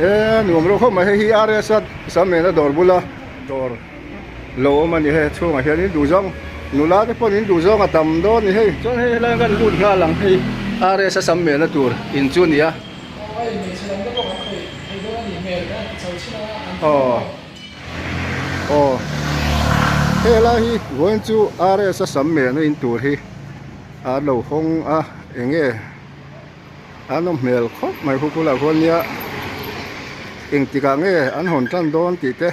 E nuam reuh khawp mai hei hi RS a sam ena dawr bula dawr lo awm a ni hei a chhungah hian in duh zawng nula te pawhin in duh zawng a tam dawn a ni hei chuan hei helai kan lut nghal ang hei RS a sam mehna tur in chu a ni a. Aw aw hei helai hi vawiin chu RS a sam mehna in tur hi a lo hawng a eng nge. An awm hmel khawp mai khu bulah khuan nia engtikah nge an hawn tan dawn tih te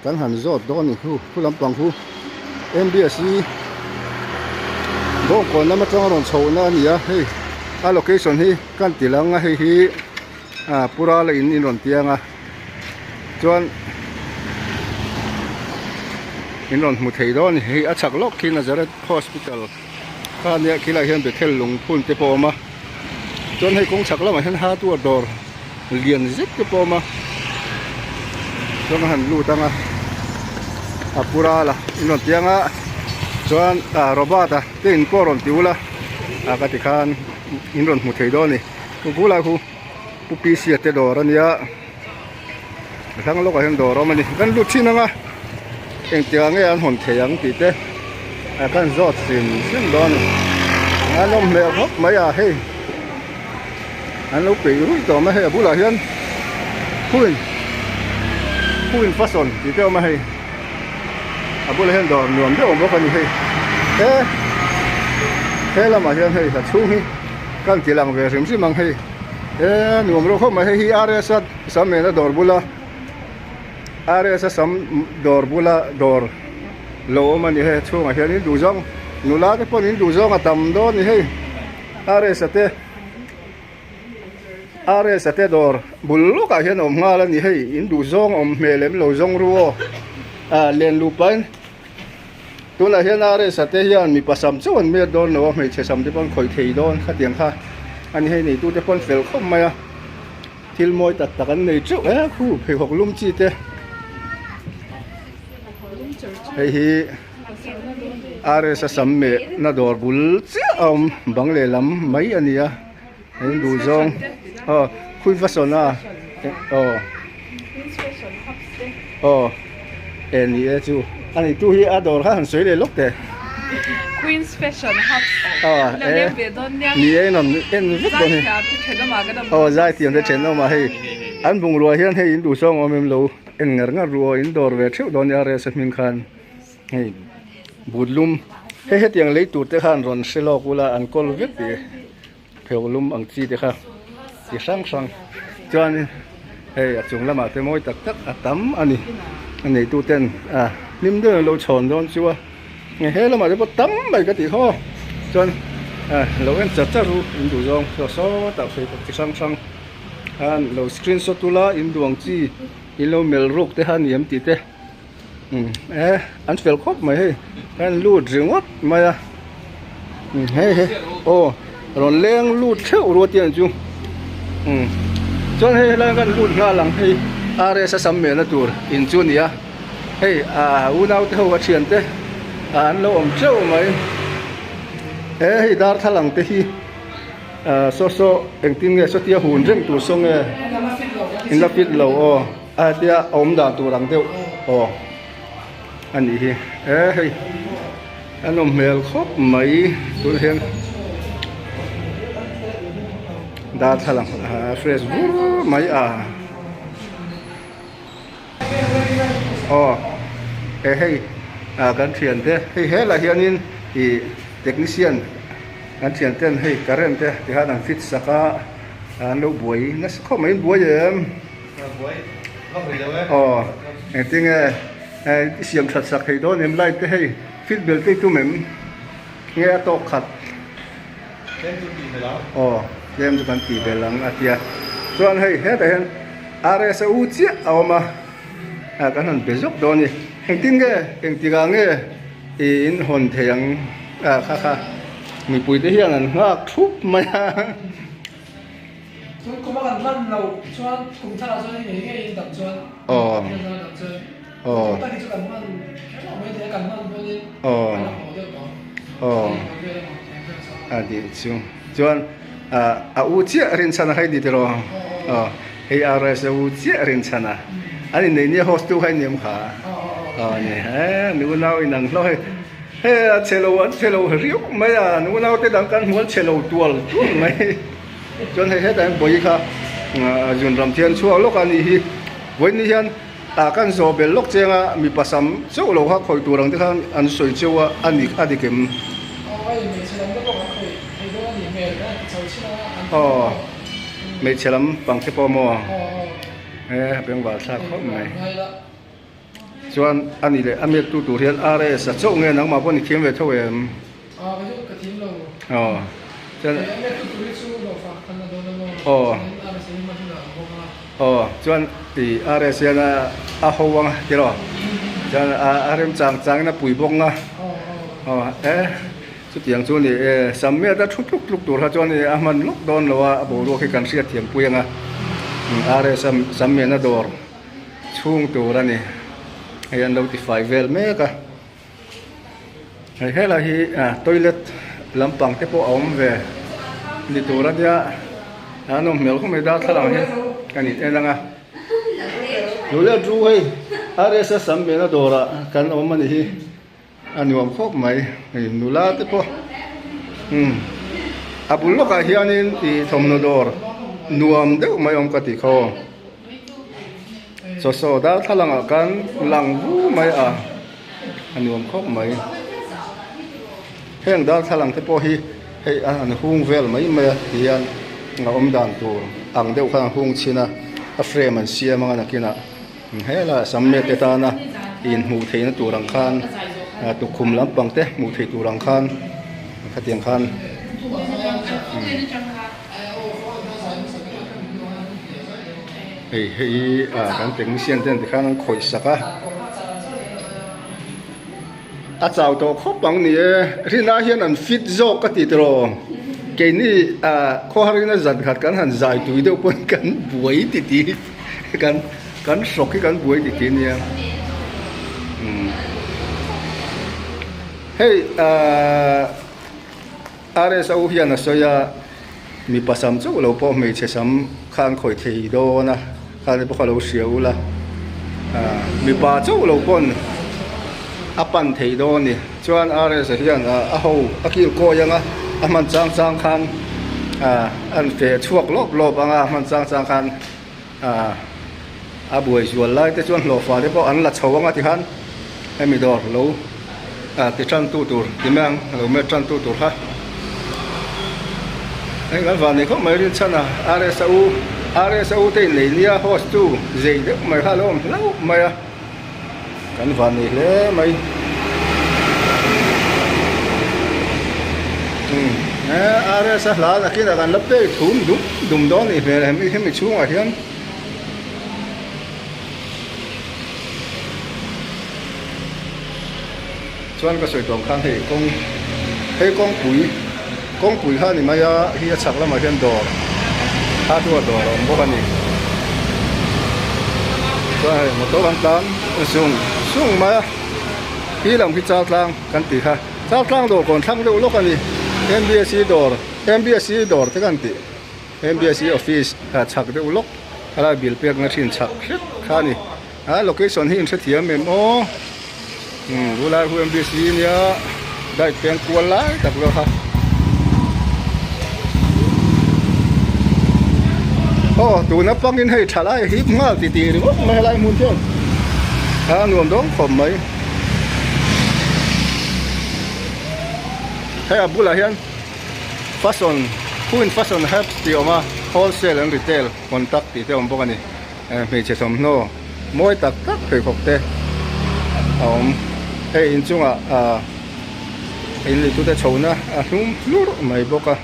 kan han zawt dawn a ni khu khu lampang khu M B S hi bawngkawn lam atanga rawn chhohna a ni a hei a location hi kan ti lang a hei hi ah pura la in in rawn tiang a chuan in rawn hmu thei dawn a ni hei a chhak lawk khi Nazareth hospital. Kha nia khilaiah hian Bethel lungphun te pawh a awm a chuan hei kawng chhak lamah hian hardware dawr lian zet te pawh a awm a chuan a han lut ang a a pura la in rawn ti ang a chuan ah Robert a te in pawh rawn ti ula ah ka ti khan in rawn hmu thei dawn a ni chu bulah khu Pu P C a te dawr a nia a thlang lawkah hian dawr a awm a ni kan lut thin ang a engtiang nge an hawn thei ang tih te a kan zawt hrim hrim dawn a ni a nawm hmel khawp mai a hei an lo peih ruih tawh mai hei a bulah hian khuin khuin fashion tih te a awm a hei a bulah hian dawr nuam deuh a awm bawk a ni hei he he lamah hian hei a chhung hi kan ti lang ve hrim hrim ang hei he nuam reuh khawp mai hei hi R S a sam nen a dawr bula R S a sam dawr bula dawr lo awm a ni hei a chhungah hian in duh zawng nula te pawhin in duh zawng a tam dawn a ni hei R S a te R S a te dawr bul lawkah hian a awm nghal a ni hei in duh zawng a awm hmel em lo zawng ru aw ah len luh pahin. Tunah hian RS a te hian mipa sam chauh an met dawn lo a, hmeichhe sam te pawh an khawih thei dawn khatiang kha a ni hei neitu te pawh an fel khawp mai a, thil mawi tak tak an nei teuh e khu pheikhawk lum chi te hei hi RS a sam meh na dawr bul chiah a awm bang lehlam mai a ni a hei duh zawng aw khui va sawn a aw. Aw e ni e chu a ni tu hi a dawr kha han sawi leh lawk teh. Queen's Fashion Hub aw e ni e in rawn en vek dawn hi aw zaithiam te thenawm ah hei an bungrua hian hei in duhsawng awm em lo en ngar ngar ru aw in dawr ve theuh dawn nia rsa hming khan hei but lum hei hetiang lei tur te khan rawn hre lawk ula an kawl vek tih. Pheuh lum ang chi te kha chi hrang hrang chuanin hei a chung lamah te mawi tak tak a tam a ni a neitu ten a hlim deuh in lo chhawn dawn chu a he lamah te pawh tam mai ka tih khaw chuan a lo en chat chat ru in duh zawng saw sawtah pheikhawk chi hrang hrang khan lo screenshot ula in duh ang chi in lo melh ruk te kha a ni em tih te. Umm e an fel khawp mai hei an lut ringawt mai a umm hei hei aw rawn leng lut theuh ruat hian chu umm chuan hei helai kan lut nghal ang hei R S a sam mehna tur in chu a ni a hei ah unau te ho a thian te ah an lo awm teuh mai he hei darthlalang te hi ah saw saw engtin nge sawtia hun reng tur saw nge in la fit lo aw. A tia awm dan tur ang deuh aw a nih hi e hei a nawm hmel khawp mai tunah hian darthlalang a fresh vur mai a aw e hei ah kan thiante hei helaiah hianin ih technician kan thianten hei current te tikhan an fit sak a an lo buai nasa khawp mai an buai em. Aw engtinge i siam that sak thei dawn em light te hei fit bel te i tum em nge a tawk khat aw tlem chu kan tih bel ang a tia chuan hei hetah hian R S a u chiah a awm a ah kan han be zawk dawn a ni engtin nge engtikah nge i in hawn thei ang ah kha kha mipui te hian an nghak thup mai a. Tun kum a kan hman loh chuan kum thar ah chuan hei ngei ngei in dam chuan Pathian zar dam chuan kum tak hi chu kan hman kher lo mai thei a kan hman pawhin a la haw deuh tawh ang A dih chu chuan a u chiah rinchhan a hei ni tiraw aw. Hei RSA u chiah rinchhan a. An inneih nia host tu kha i niam kha. Aw ni e nu nau in ang hlauh hei. Hei a chhe lo an chhe lo riau mai a nu nau te dang kan hmu an chhe lo tual tual mai. Chuan hei hetah hian bawi kha zun ram thian chhuak lawk a nih hi. Vawiin hian ah kan zawh bel lawk cheng a mipa sam chauh lo kha khawih tur ang te khan an sawi cheu a a ni a dik em? Aw hmeichhe lam pang te pawh maw e a bengvar thlak khawp mai chuan a ni leh a miat tu tur hian RS a chauh nge nangmah pawh ni thiam ve tho em? Aw chuan aw aw chuan ih RS hian a a ho ang a tiraw chuan a remchang changin a pui bawk ang a aw e. Chutiang chu ni e, sam miat a thu tluk tluk tur kha chuan a hman lawk dawn lo a, a boruak hi kan hriat thiam pui ang a, RS a sam miahna dawr chhung tur a ni, hei an lo tifai vel mek a, hei helai hi toilet lampang te pawh a awm ve ni tur a nia, a nawm hmel khawp mai darthlalang hi kan in en ang a, Lullet ru hei RS a sam miahna dawrah kan awm a ni hi. A nuam khawp mai hei nula te pawh umm a bul lawkah hianin ih thawmhnaw dawr nuam deuh mai awm ka tih kha aw chaw saw darthlalang ah khan lang vu mai a a nuam khawp mai heng darthlalang te pawh hi hei a han hung vel mai mai a ti hian a awm dan tur ang deuh khan a hung chhin a a frame an siam ang a nakinah. Hela sam te tana inhmuh theihna tur ang khan tukkhum lampang te hmuh theih tur ang khan khatiang khan hei hei ah kan technician ten tikhan an khawih sak a a chau tawh khawp ang ni e rinah hian an fit zawk ka ti tiraw keini ah khawharin a zan khat kan han zai tui deuh pawn kan buai titi. Kan kan hrawk hi kan buai ti ti nia umm hei ahh RSO hian a sawi a mipa sam chauh lo pawh hmeichhe sam kha an khawih thei dawn a kha te pawh kha lo hria ula ahh mipa chauh lo pawn a pan thei dawn a ni chuan RS a hian a ho a kil kawi ang a a hman chang chang khan ahh an feh chhuak lawp lawp ang a a hman chang chang khan. Aaa a buai zual lai te chuan hlawhfa te pawh an la chho ang a tikhan hemi dawr lo ah ti tan tu tur ti mai ang lo met tan tu tur kha heng kan van nei khawp mai rinchhan a RSA u RSA u te innei nia host tu zei deuh mai kha a lo awm hlauh mai a. Kan van nei hle mai. Umm he RS a hla nakinah kan la pek thum dum dum dawn a nih hmel hemi hemi chhungah hian chuan ka sawi tawng khan hei kawng hei kawngpui kawngpui kha a ni mai a hi a chhak lamah hian dawr hardware dawr a awm bawk a ni chuan hei motor an tlan zung zung mai a hi lam hi char tlang kan tih kha char tlang dawr kawn thlang deuh lawk a ni M_B_S_C dawr M_B_S_C dawr te kan tih M_B_S_C office a chhak deuh lawk helai bill pekna thin chhak hlek kha a ni. A location hi in hrethiam em aw umm bulai hu M_B_C nia bike peng kual lai tak zawk a aw tuna pangin hei tha lai hip nghal ti tih ringawt mai helai hmun chuan a nuam dawn khawp mai hei a bulah hian fashion queen fashion herbs tih a awm a wholesale and retail contact tih te a awm bawk a ni. Hmeichhe thawmhnaw mawi tak tak pheikhawk te a awm. Hei inchungah ah in leitute chhohna a hlum hlur mai bawk a.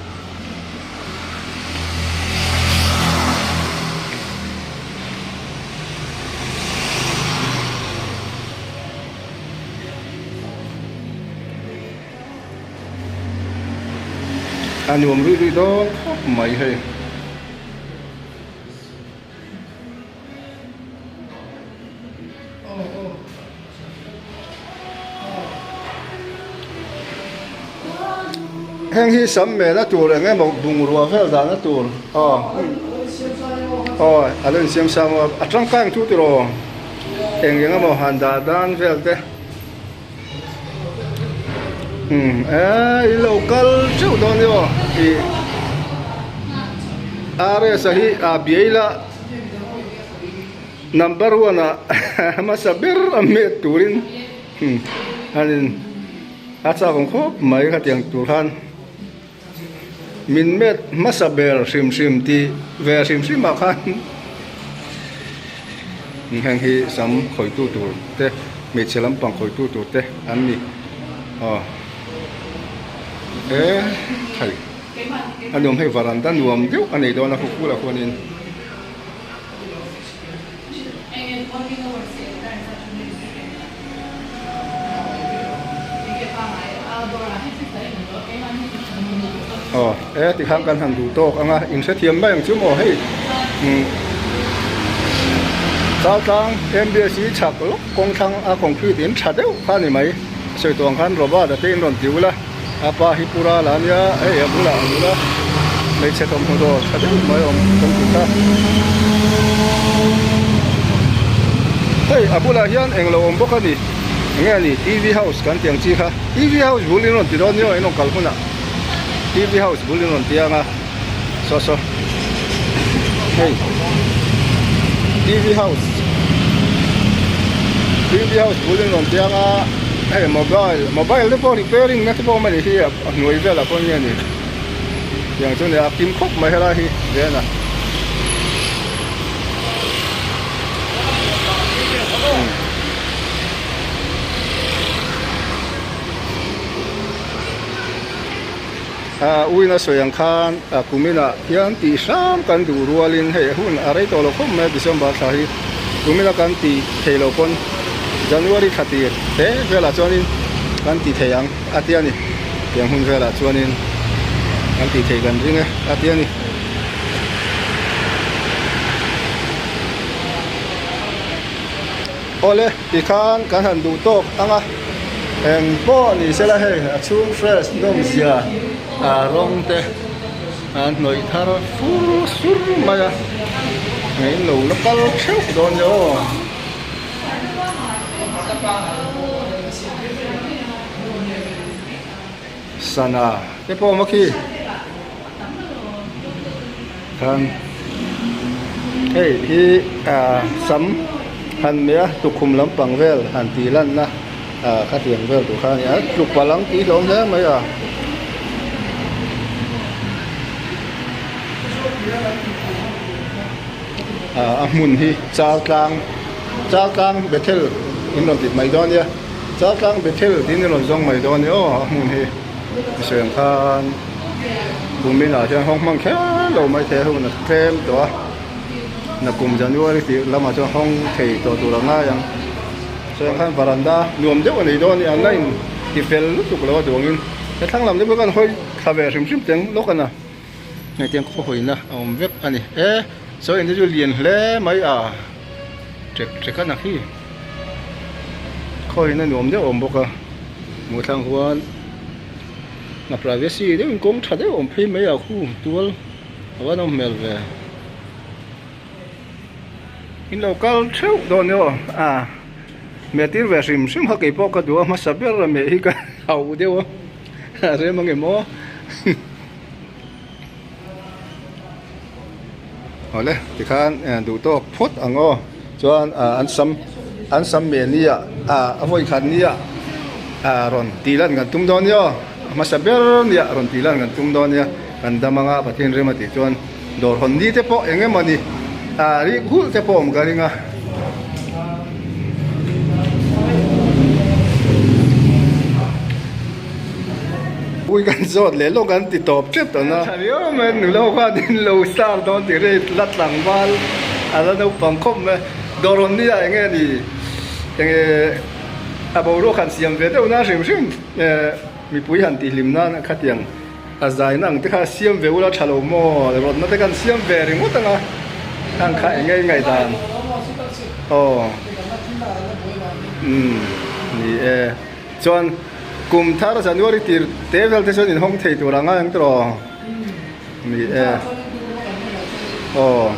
A nuam rih rih dawn khawp mai hei. Heng hi sam mehna tur eng emaw bungrua vel dahna tur aw. Aw a lo insiam sa maw a tangkai ang chu tiraw eng eng emaw han dah dan vel te umm eee in lo kal teuh dawn nia aw ih RS a hi a biai la number one ah hmasa ber a met turin an in a chak awm khawp mai khatiang tur khan. Min met hmasa ber hrim hrim tih ve hrim hrim ah khan heng hi sam khawitu tur te hmeichhe lampang khawitu tur te an ni aw he thai a nuam hei varanda nuam deuh a nei dawn a khukul ah khuanin. Aw e tikhan kan han duh tawk ang a in hrethiam mai ang chu maw hei umm Chaltlang M_B_S hi chhak lawk kawng thlang a concrete in tha deuh kha a ni mai sawi tawh ang khan Robert a te in rawn ti ula a pa hi pu ral a nia hei a bulah a nula hmeichhe thawmhnaw dawr tha deuh mai a awm kan tih kha hei a bulah hian englo awm bawk a ni enge a ni T_V house kan tih ang chi kha T_V house bul in rawn ti dawn nia in rawn kal hunah T_V house bul in rawn ti ang a saw saw hei T_V house T_V house bul in rawn ti ang a hei mobile mobile te pawh repairing na te pawh awm a ni hi a hnuai velah pawh nge ni tiang chu a ni a kim khawp mai helai hi ven a. Ah uina sawi ang khan ah kuminah hian tih hram kan duh rualin hei hun a rei tawh lo khawp mai a December thla hi kumina kan tih thei lo pawn January thla tir te velah chuanin kan ti thei ang a ti a ni tiang hun velah chuanin kan tih thei kan ring e a ti a ni. Awle tikhan kan han duh tawk ang a eng pawh ni sela hei a chhung fresh nawm zia a rawng te an hnawih thar fur sur mai a in lo la kal theuh dawn nia aw. Sana te pawh awm a khi khan hei hi ah sam han meh a tukhum lampang vel han tih lanna ah khatiang vel tur kha a ni a tluk palh ang tih hlawm hle mai a. Ah a hmun hi Chaltlang Chaltlang Bethel in rawn tit mai dawn nia Chaltlang Bethel tiin in rawn zawng mai dawn nia aw a hmun hi sawi ang khan kumin ah hian hawng hmang kher lo mai thei a hun a tlem tawh a nakum January tih lamah chuan hawng thei tawh tur a ngai ang sawi ang khan varanda nuam deuh a nei dawn a ni an la in ti fel lutuk lo a duangin he thlang lam te pawh khan hawi thla ve hrim hrim teng lawk a na. Hetiang khaw hawina a awm vek a ni e saw in te chu lian hle mai a ṭek ṭek a nak hi khaw hawina nuam deuh a awm bawk a hmuh thlang huan a privacy deuh in kawng ṭha deuh a awm phei mai a khu tual a va nawm hmel ve in lo kal theuh dawn nia aw a meh tir ve hrim hrim kha keipawh ka duh a hmasa ber a meh hi ka hauh deuh a rem ang em aw. Awle tikhan duh tawk phawt ang aw chuan ah an sam an sam meh ni ah ah a vawi khat ni ah ah rawn tih lan kan tum dawn nia aw a hmasa ber nia rawn tih lan kan tum dawn nia kan dam anga Pathian rem a tih chuan dawr hawn ni te pawh eng emaw ni ah rik hulh te pawh awm ka ring a. Ui kan zawt leh lawk an ti tawp tep tawh na. Tha riau mai nula ho khan in lo star dawn tih rate la tlangval a la naupang khawp mai. Dawr rawn nia eng nge ni enge a boruak han siam ve deuh na hrim hrim mipui han tihhlim nan khatiang a zai na ang te kha siam ve ula tha lo maw rawtna te khan siam ve ringawt ang a khang kha eng nge ngaihdan aw umm ni e. Chuan kum thar January tir te vel te chuan inhawng thei tur ang a eng tawh ni e aw.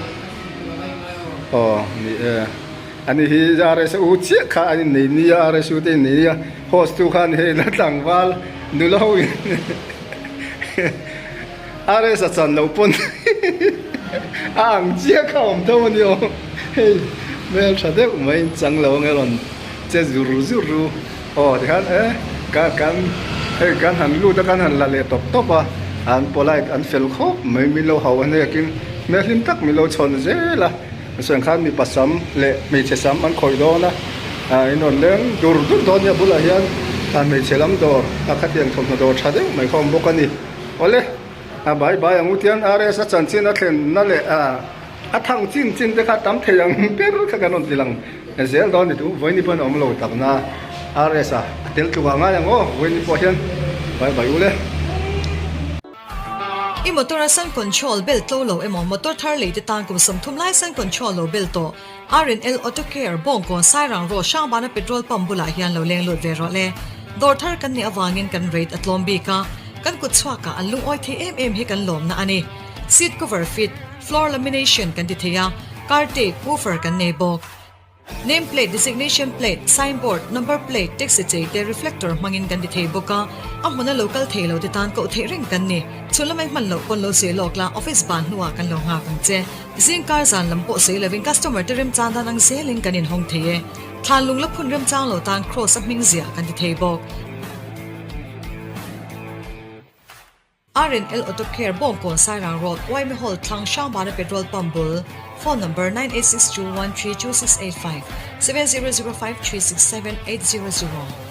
Aw ni e. Ani hi RSU chiah kha an innei nia, RSU te innei nia, host tu khan hei la tlangval nula ho in RS a chan loh pawn a ang chiah kha awm tho a ni aw. Hei hmel tha deuh mai in chang lo ang e rawn che zur zur ru. Aw tikhan e ka kan hei kan han lut a kan han la leh tawp tawp a, an polite an fel khawp mai min lo hauh a hnekin hmel hlim tak min lo chhawn zel a. Chuan khan mipa sam leh hmeichhe sam an khawih dawn a, ah in rawn leng dur dur dawn nia bulah hian ah hmeichhe lam dawr a khatiang thawmhnaw dawr tha deuh mai kha awm bawk a ni. Awle a bai bai ang u tian RS a chanchin a thlenna leh ah a thang chin chin te kha tam thei ang ber kha kan rawn ti lang zel dawn ni tu vawiin pawhin a awm lo tak na RS a a tel tluk ah ngai ang aw vawiin pawh hian bai bai u le. I motor a sun control bel tlo lo emaw motor thar lei te tan kum 30 lai sun control lo bel tawh R&L Auto Care Bawngkawn Sairang Road Hrangbana petrol pump bulah hian lo leng lut ve rawh le. Dawr thar kan nih avangin kan rate a tlawm bik a, kan kut chhuakah an lungawi thei em em hi kan lawmna a ni. Seat cover fit, floor lamination kan ti thei a, car tape, woofer kan nei bawk. Name plate, designation plate, sign board, number plate, taxi chei te reflector hmangin kan ti thei bawk a, a hmuna lo kal thei lo te tan koh theih reng kan ni. Chhun lamai hman loh pawn lo sawi lawk la, office ban hnuah kan lo nghak ang che. Zing kar zan lam pawh sawi lovin customer te remchang dan ang zelin kan inhawng thei e. Thlan lung la phun remchang lo tan cross a hming ziah kan ti thei bawk. R&L Auto Care Bawngkawn Sairang Road Waimi Hall thlang Hrangbana Petrol Pump bul Phone Number 9862132685 7005367800.